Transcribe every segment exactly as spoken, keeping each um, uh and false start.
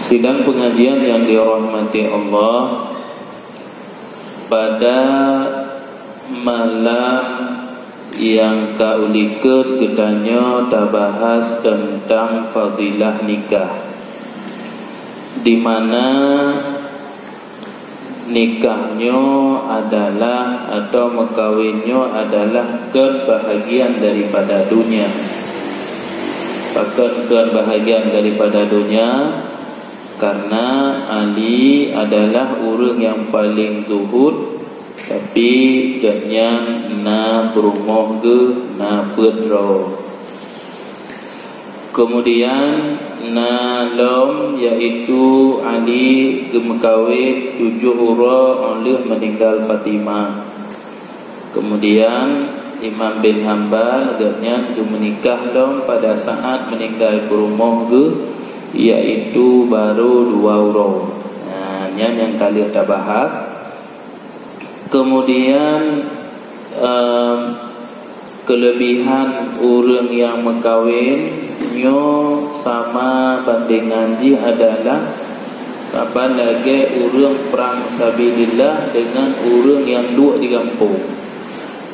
Sidang pengajian yang dirahmati Allah, pada malam nyang ka ulikot geutanyoe tabahas teuntang fadilah nikah, di mana nikah nyoe adalah, atau meukawen nyoe adalah, kon bahagian daripada dunia. Pakon kon bahagian daripada dunia? Karena Ali adalah ureuëng nyang paleng zuhud, tapi gobnyan na peurumoh geuh, na peuet droe. Keumudian na lom, yaitu Ali geumeukawen tujoh uroe óh lheueh meuninggai Fatimah. Keumudian Imam bin Hambal, gobnyan geumeunikah lom pada saat meuninggai peurumoh geuh, yaitu barô dua uroe. Nah, nyan nyang ka lheueh tabahas. Keumudian, em, keuleubihan ureuëng nyang meukawen nyoe sama bandengan jih adalah saban lagée ureuëng prang sabilillah deungon ureuëng nyang duek di gampông.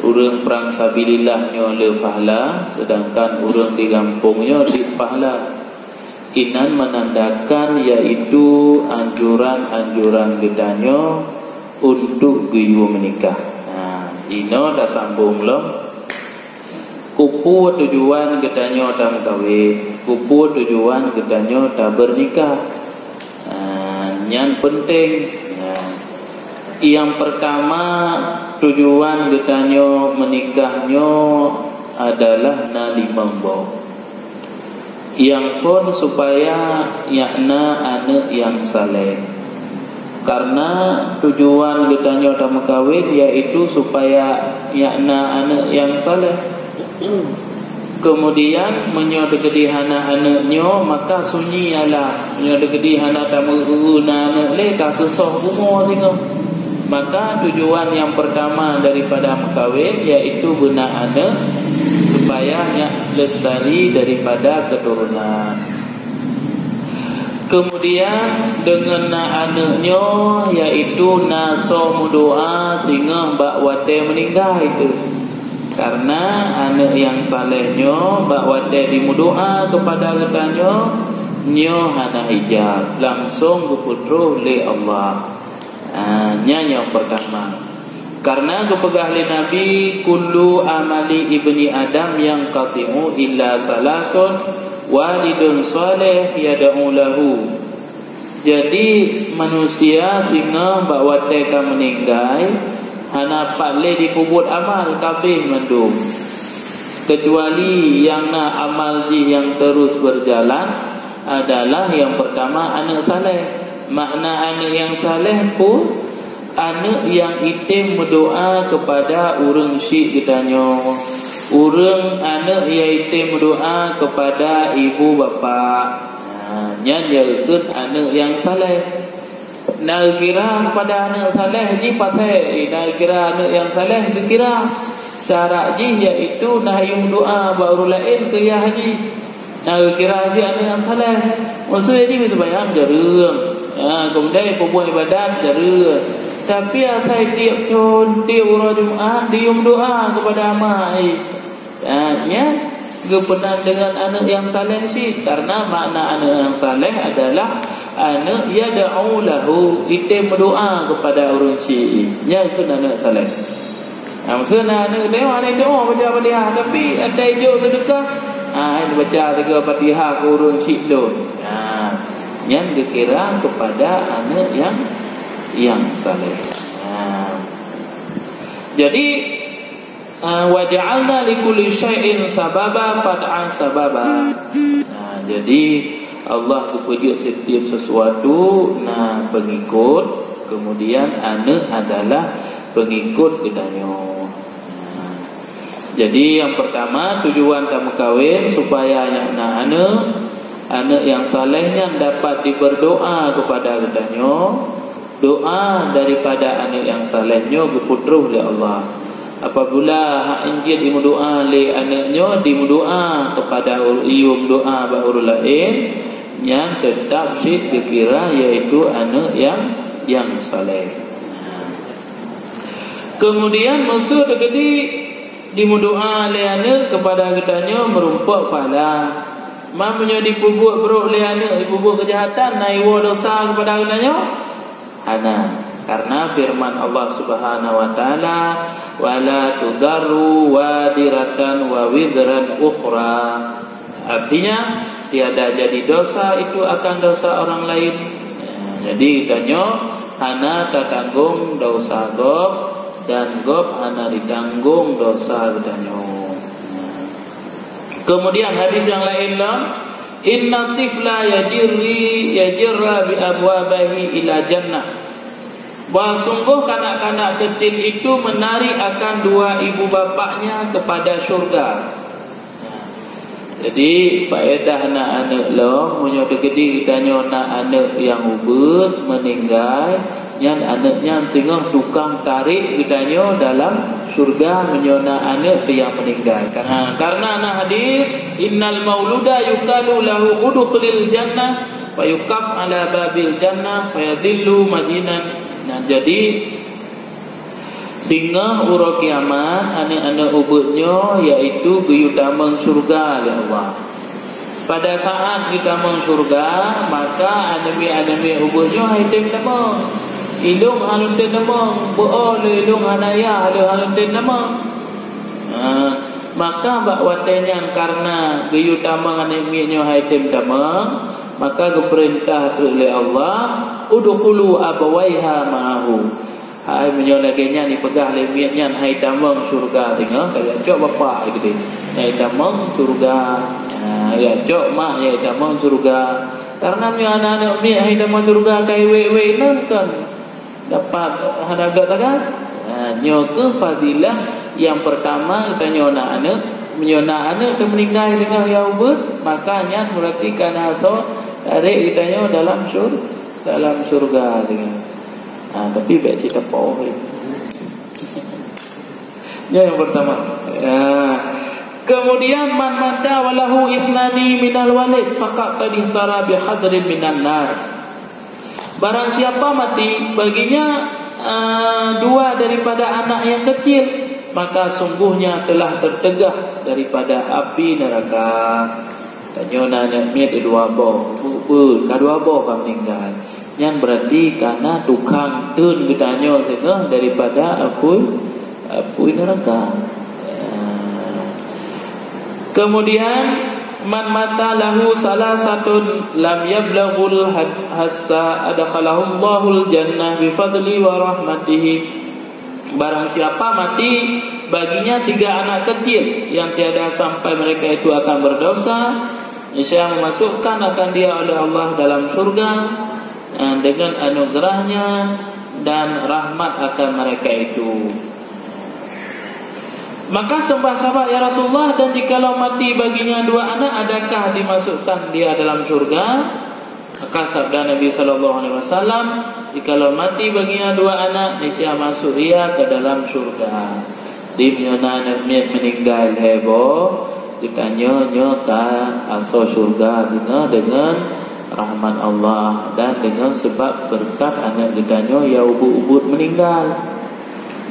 Ureuëng prang sabilillah nyoe le pahala, seudangkan ureuëng di gampông nyoe cit pahala. Inan meunandakan, yaitu anjuran-anjuran geutanyoe untuk geuyue meunikah. Nah, inoe tasambong lom. Keupeue tujuan geutanyoe tameukawen? Keupeue tujuan geutanyoe tabeunikah? Nah, nyan peunteng. Nah, nyang peurtama, tujuan geutanyoe meunikah nyoe adalah na limong boh. Nyang phon supaya nyak na aneuëk nyang saleh. Karena tujuan geutanyoe tameukawen yaitu supaya nyak na aneuëk nyang saleh. Keumudian, meunyoe teukeudi hana aneuëk nyoe, maka sunyi alam. Meunyoe teukeudi hana tameu-eu na aneuëk lé, ka keusoh bumoe singoh. Maka tujuan nyang peurtama daripada meukawen yaitu beuna aneuëk, supaya nyak lestari daripada keuturonan. Keumudian, deungon na aneuëk nyoe, yaitu na soe meudoá singoh bak watée meuninggai teuh. Karena aneuëk nyang saleh nyoe bak watée jimeudoá keupada geutanyoe, nyoe hana hijab, langsong geupeutroh lé Allah. Ah, nyan nyang peurtama. Karena geupeugah lé Nabi, "Kullu amali ibni Adam yanqati'u illa salasun, walidun saleh yad'u lahu." Jadi, manusia singoh bak watée ka meuninggai, hana pat lé jipeubuet amal, ka abéh mandum. Kecuali nyang na amal jih nyang terus berjalan adalah nyang peurtama aneuëk saleh. Makna aneuëk nyang saleh peue? Aneuëk nyang item meudoá keupada ureuëng syik geutanyoe. Ureuëng aneuëk nyang item meudoá keupada ibu bapak. Nah, nyan nyang geukheun aneuëk nyang saleh. Na geukira keupada aneuëk saleh jih pasé, na geukira aneuëk nyang saleh geukira. Syarat jih yaitu na yum doá bak ureuëng laén keu yah jih. Na geukira cit aneuëk nyang saleh. Maksud jih, meuseumbahyang jareueng. Ya, keumudian peubuet ibadat jareueng. Tapi asai tieb thon, tieb uroe Jumat, diyum doá keupada ama jih. Ya, nyan geupeunan deungon aneuëk nyang saleh cit. Karena makna aneuëk nyang saleh adalah aneuëk yad'u lahu, item meudoá keupada ureuëng syik. Nyan keuh aneuëk saleh. Ha, maksud na aneuëk teuh, aneuëk teuh baca Fatihah, tapi atai jok seudeukah, ha, baca tiga Fatihah keu ureuëng syik lôn. Ha, nyan geukira keupada aneuëk nyang, nyang saleh. Ha. Jadi, ha, "Wa ja'alna likulli syai'in sababa fatba'a sababa." Ha, jadi Allah geupeujeuet setiap sesuatu na peungikot, kemudian aneuëk adalah peungikot geutanyoe. Nah, jadi nyang peurtama, tujuan tameukawen supaya nyak na aneuëk, aneuëk nyang saleh nyan dapat jibeurdoá keupada geutanyoe. Doá daripada aneuëk nyang saleh nyoe geupeutroh lé Allah. Apabila hak injit jimeudoá lé aneuëk nyoe, jimeudoá keupada ur-, jiyum doá bak ureuëng laén, Nyan teutap cit geukira, yaitu aneuëk nyang, nyang saleh. Keumudian, meuseu teukeudi jimeudoá lé aneuëk keupada geutanyoe meurumpok pahala. Ma meunyoe jipeubuet brok lé aneuëk, jipeubuet keujahatan, na jiwoe desya keupada geutanyoe? Hana. Karena firman Allah Subhanahu wa Taala, "Wa la tudarru waziratan wa wizra ukhra." Artinya, tiada jadi dosa itu akan dosa orang lain. Jadi, geutanyoe hana tatanggong dosa gob, dan gob hana jitanggong dosa geutanyoe. Keumudian, hadis nyang laén lom, "Inna tifla yajri, yajri bi abwabaihi ila jannah." Bahwa sungguh kanak-kanak kecil itu menarik akan dua ibu bapaknya kepada syurga. Jadi, faedah na aneuëk lom, meunyoe teukeudi geutanyoe na aneuëk nyang ubeuet, meuninggai, nyan aneuëk nyan singoh tukang tarek geutanyoe dalam syurga meunyoe na aneuëk nyang meuninggai. Karena, karena na hadis, "Innal mauluda yuqalu lahu udkhulil jannah, fa yuqaf ala babil jannah, fa yadhillu majinan." Nah, jadi, singoh uroe kiamat, aneuëk-aneuëk ubeuet nyoe, yaitu geuyue tamong syurga lé Allah. Pada saat geutamong syurga, maka aneuëk miet-aneuëk miet ubeuet nyoe hai tem tamong. Ilong hana tem tamong, beu-o lé ilong hana yah lé hana tem tamong. Ha, maka bak watée nyan karena geuyue tamong aneuëk miet nyoe hai tem tamong, maka geupeurintah treuk lé Allah, "Udkhulu abawaiha ma'ahu." Hai, meunyoe lagée nyan jipeugah lé miet nyan hai tamong syurga singoh, ka jak cok bapak geude. Hai tamong syurga. Ha, jak cok mak, hai tamong syurga. Karena meunyoe aneuëk miet hai tamong syurga ka iwek-wek inong kon dapat hana gét taga. Ha, nyoe keuh fadilah nyang pertama geutanyoe na aneuëk. Meunyoe na aneuëk teumeuninggai singoh nyang ubeuet, maka nyan berarti ka na asoe tarek geutanyoe dalam syur-, dalam syurga singoh. Ha, tapi bék cit tapoh. Nyoe nyang pertama. Ya. Kemudian, "Man mata walahu isnani minal walid, faqad ihtara bihadrin minan nar." Barang siapa mati, baginya, eh, dua daripada anak yang kecil, maka sungguhnya telah tertegah daripada api neraka. Tanyoe na aneuëk miet dua boh, bu-, bu-, ka dua boh ka meuninggai. Nyan berarti ka na tukang teun geutanyoe singoh daripada apui, apui neraka. Ya. Kemudian, "Man mata lahu salasatun lam yablaghul had-, hassa adkhalahullahu jannah bifadli wa rahmatihi." Barang siapa mati, baginya tiga anak kecil yang tiada sampai mereka itu akan berdosa, niscaya memasukkan akan dia oleh Allah dalam syurga, eh, dengan anugerahnya dan rahmat akan mereka itu. Maka seumbah sahabat, "Ya Rasulullah, dan jikalau mati baginya dua anak, adakah dimasukkan dia dalam syurga?" Maka sabda Nabi sallallahu alaihi wasallam, "Jikalau mati baginya dua anak, niscaya masuk ia ke dalam syurga." Di meunyoe na aneuëk miet meuninggai lhée boh, geutanyoe nyoe ka asoe syurga singoh deungon rahmat Allah dan deungon sebab beureukat aneuëk geutanyoe nyang ubeuet-ubeuet meuninggai.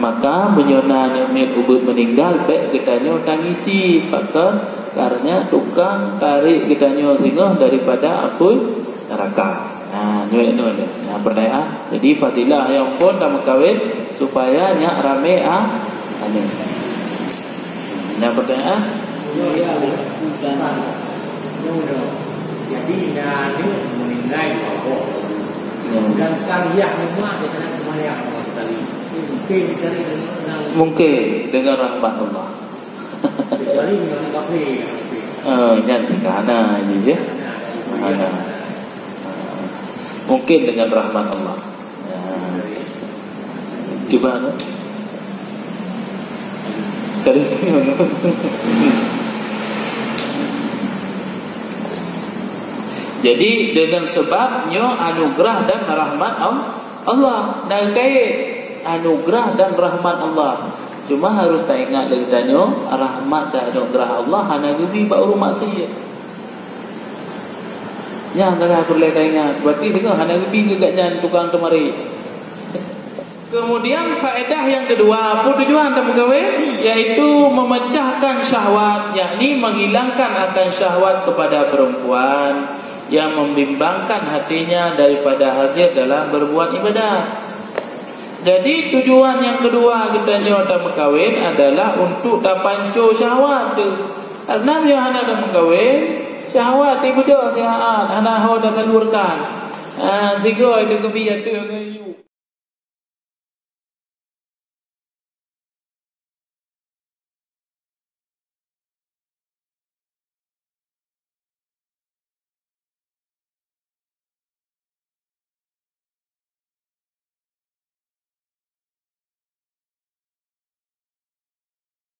Maka, meunyoe na aneuëk miet ubeuet meuninggai, bék geutanyoe tangisi, pakon, kareuna tukang tarek geutanyoe singoh daripada apui neuraka. Nah, nyoe, nyoe, nyoe. Nah, peurtanyaan. Jadi, fadilah nyang phon tameukawen supaya nyak ramé a-, aneuëk. Nah, peurtanyaan. Jadi, na aneuëk meuninggai dua boh. Ya. Dan tang yah nyoe mak, dia kena sembahyang sama sekali. Mungkin dicari dengan, mungkin dengan rahmat Allah. Kecuali memang kafir. Eh, nyan sederhana je, ya. Sederhana. Mungkin dengan rahmat Allah. Ya. Cuba, anu. Sekali. Jadi, dengan sebab nyoe anugerah dan rahmat Al-, Allah. Dan kait anugerah dan rahmat Allah. Cuma harus taingat lé geutanyoe, rahmat dan anugerah Allah hana geubri bak ureuëng maksiat. Nyan sagai peureulée taingat. Berarti singoh hana geubi keu gobnyan tukang teumarit. Kemudian faedah yang kedua, apa tujuan tameukawen? Yaitu memecahkan syahwat, yakni menghilangkan akan syahwat kepada perempuan yang membimbangkan hatinya daripada hadir dalam berbuat ibadat. Jadi tujuan yang kedua geutanyoe tameukawen adalah untuk tapanco syahwat tu. Karena meunyoe hana tameukawen, syahwat ibeudôh siat, hana ho tasalurkan. Ah, sigoe itu geubi ateueh ngon yue.